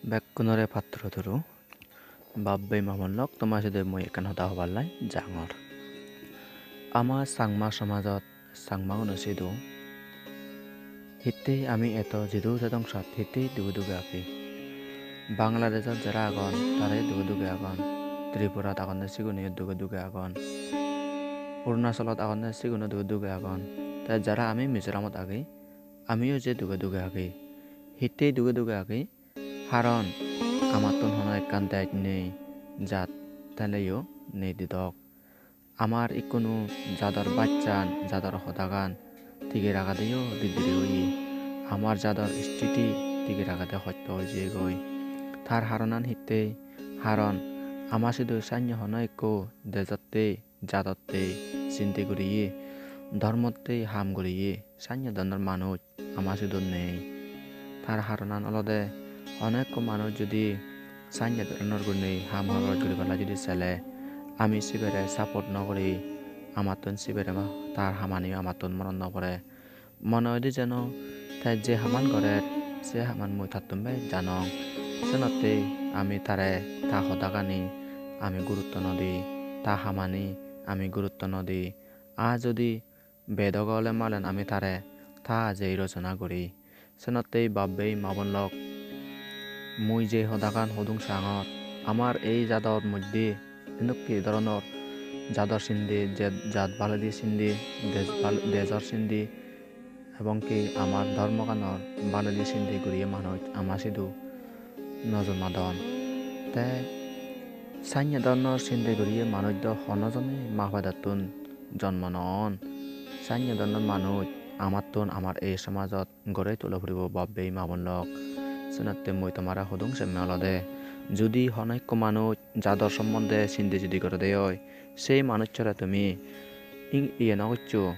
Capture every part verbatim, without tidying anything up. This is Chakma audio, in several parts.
Bekkunore patturu turu. Bab bei ma bon lok, toma sidu mui ekkan hoda hobar lai jangor. Ama Changma somajot Changmaguno sidu hittei ami eto jidu tedong sat hittei duge duge agi. Bangladeshot jara agon, tara duge duge agon. Tripurat agonde, siguneyo duge duge agon. Arunachalot agonde, siguno duge duge agon. Te jara ami Mizoramot agi, amiyo je duge duge agi. Hittei duge duge agi? Haron amattun hono ekkan dej nei, jat teleyo nei didok. Amar ikkunu jador bachan, jador hodagan tige ragedeyo didiri oye. Amar jador istiti tige ragede hosto oi jeyegoi. Tar haronan hittei? Haron ama sidu sannye hono ekko dejottei, jadottei sinde guriye, dhormottei ham guriye sannye dhoronor manuj ama sidu nei. Tar haronan olode hono ekko manuj judi sannye dhoronor gurinei ham hobor guribalai judi sele, ami sibere support no guri, amattun sibere ma-, tar hamaniyo amattun monot no pore. Mone hoide jeno te je haman gorer, se haman mui tattun bej janong. Senottei ami tare, ta hodagani ami gurutto no di, ta hamani ami gurutto no di. A judi bedok ole malen ami tare ta jei rojona guri. Senottei bab bei ma bon lok, mui je hodagan hodung sangor, amar ei jador moddhe edokke dhoronor jador sinde, je-, jat baledi sinde, dej bal-, dejor sinde, ebong ki amar dhormoganor baledi sinde guriye manuj ama sidu no jonmadon. Te sannye dhoronor sinde guriye manuj do hono jone ma pedottun jonmo no on. Sannye dhoronor manuj amattun amar ei somajot gorei tula puribo bab bei ma bon lok. Senotte mui tomare hodung semme olode, judi hono ekko manuj jador sombonde sinde judi gorede oi, sei manuchchore tumi ing-, iye no goccho,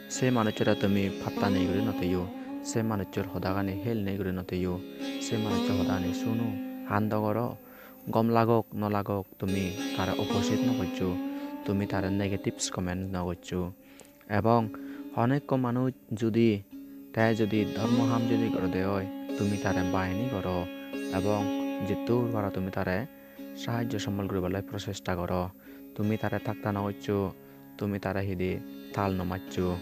sei manuchchore tumi patta nei guri no teyo, sei manuchchor hodagani hel nei guri no teyo, sei manuchchor hodagani suno, hando goro, gom lagok no lagok, tumi tare opposite no goccho, tumi tare negatives comment no goccho. Ebong hono ekko manuj judi, te judi dhormo ham judi gorede oi, tumi tare bahini goro, ebong jittur paro tumi tare sahajjo sombol guribar lai prochesta goro. Tumi tare takta no goccho, tumi tare hidi tal no maccho.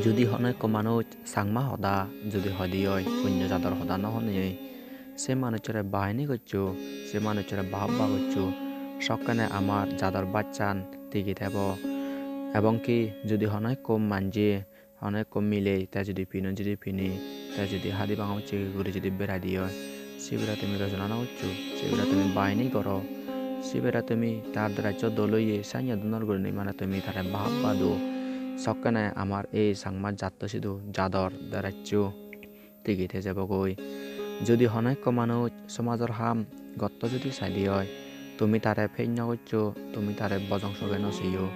Judi hono ekko manuj Changma hoda judi hoide oi, onyo jador hoda no honei, se manuchchore bahini goccho, se manuchchore bahobba goccho, sokkene amar jador bachan tigi thebo. Ebong ki judi hono ekko manje, hono ekko miley te judi pinon judi pini, te judi hadi banga ucche guri judi berai di oi, sibere tumi rojona no goccho, sibere tumi bahini goro, sibere tumi tar dress-o dol oye sanye dhoronor gurinei mane tumi tare bahobba do. Sokkene amar ei Changma jatto sidu jador dress-o tigi thei jebogoi. Judi hono ekko manuj somajor ham gotto judi saide oi, tumi tare pej no goccho, tumi tare bojong soge no seyo,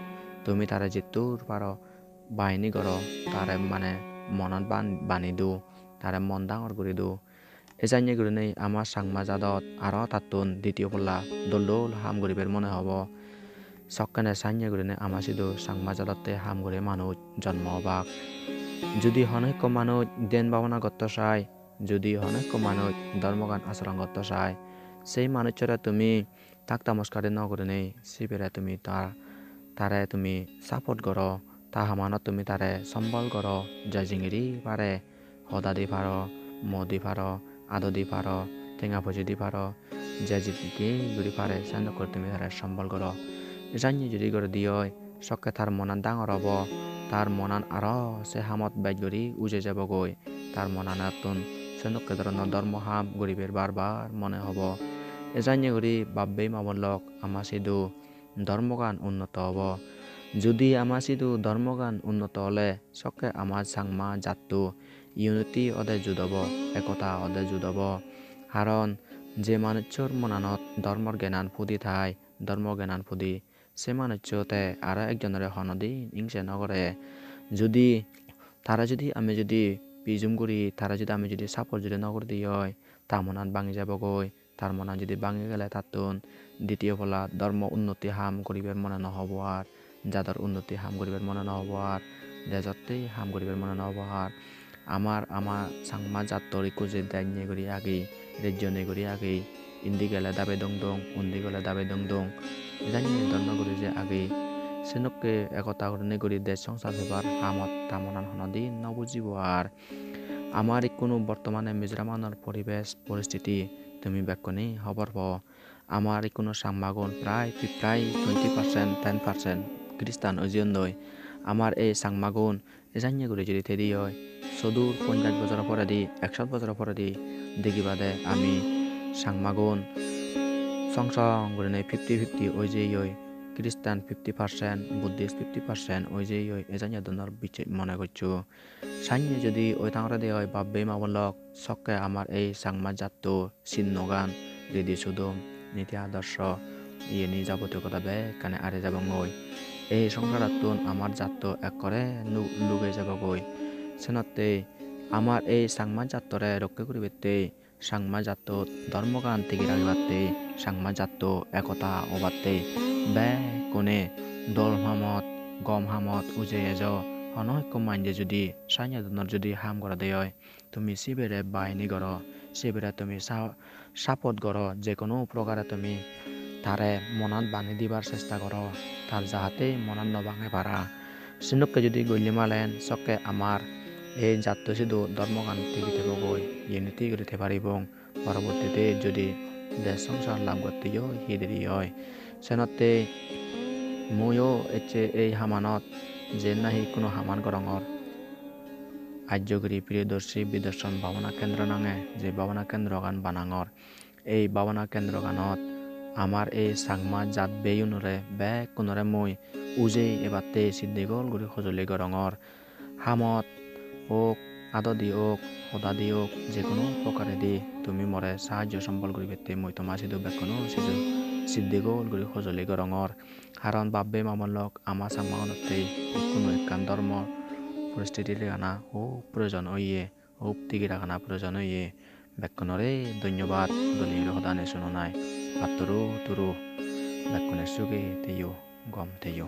tumi tare jittur paro bahini goro, tare mane monot ban-, bani do, tare mon dangor guri do. Ejanye gurinei ama Changma jadot aro tattun ditiyo polla dol dol ham guribar mone hobo. Sokkene sanye gurinei ama sidu Changma jadotte ham guri manuj jonmo obak. Judi hono ekko manuj dhyan bhabona gotto sai, judi hono ekko manuj dhormogan acharon gotto sai, sei manuchchore tumi tak tamoskari no gurinei sibere tumi ta-, tare tumi support goro, ta hamanot tumi tare sombol goro, je jingiri pare, hoda di paro, mo di paro, ado di paro, tenga poje di paro, je jidikke guri pare, sannye guri tumi tare sombol goro. Janye judi guri di oi, sokke tar monan dangor obo, tar monan aro se hamot bej guri uje jebogoi, tar monanattun se dokke dhoronor dhormo ham guribar bar bar mone hobo. Ejanye guri bab bei ma bon lok, ama sidu dhormogan unnoto obo. Judi ama sidu dhormogan unnoto ole sokke ama Changma jatto unity ode jut obo, ekota ode jut obo. Haron je manuchor monanot dhormor gyanan pudi thai, dhormo gyanan pudi, se manuccho te aro ekjonore honodin ingse no gore. Judi tara judi ami judi pijum guri, tara judi ami judi support judi no guri di oi, ta monan bangi jebogoi. Tar monan judi bangi gele tattun ditiyo polla dhormo unnoti ham guribar mone no hobo ar, jador unnoti ham guribar mone no hobo ar, dejotte ham guribar mone no hobo ar. Amar, ama Changma jattor ikko je dej nei guri agi, rejjo nei guri agi, indi gele dabe dong dong, undi gele dabe dong dong, ejanye dhono guri je agi. Senokke ekota gurinei guri dej songsar pebar hamot ta monan honodin no bujibo ar. Amar ikkunu bortomane Mizoramanor poribesh poristiti tumi bekkune hobor po. Amar ikkunu Changmagun prai, prai twenty percent, ten percent Christian oi jeyondoi. Amar ei Changmagun ejanye guri judi thedi oi, sodur ponjash bojor poredi, ekshot bojor poredi degibade ami Changmagun song song gurinei fifty fifty oi jeyoi, Christian fifty percent, Buddhist fifty percent oi jeyoi, ejanye dhono bicche mone goccho. Sanye judi oi tangorede oi, bap-bei ma-bon lok, sokke amar ei Changma jatto sinnogan, ridi sudom, niti adorsho, iyeni jabotiyo hoda bekkani are jebongoi. Ei songsarottun amar jatto ekkore nu-, lugei jebogoi. Senotte amar ei Changma jattore rokke guribatte, Changma jatto dhormogan tigi ragibatte, Changma jatto ekota obatte bekkune dol hamot, gom hamot ujei ejo. Hono ekko manje judi sanye dhono judi ham gorede oi, tumi sibere bahini goro, sibere tumi sa-, support goro, je hono prokare tumi tare monat bani dibar chesta goro, tar jahate monat no bange para. Senokke judi golle malen sokke amar ei jatto sidu dhormogan tigi thebogoi, unity guri thei paribong. Porobortite judi dej songsar lab gotte oi, hi deri oi. Senotte muiyo ecche ei hamanot, je nahi hono haman gorongor, Ajjogiri Priyodarshi Bidarson Bhabona Kendro nange je Bhabona Kendrogan banangor. Ei Bhabona Kendroganot amar ei Changma jat beiunore bekkunore mui ujei ebatte siddhigol guri hojoli gorongor. Hamot ok, adodi ok, hodadi ok, je hono prokaredi tumi more sahajjo sombol guribatte mui toma sidu bekkuno sidu siddhigol guri hojoli gorongor. Karon bap-bei ma-bon lok, ama Changmagunotte ikkunu ekkan dhormo poristiti legana hub proyojon oye, hub tigi ragana proyojon oye. Bekkunore dhonnobad, dole guri hodani sunonai. Patturu turu, bekkune suge theyo, gom theyo.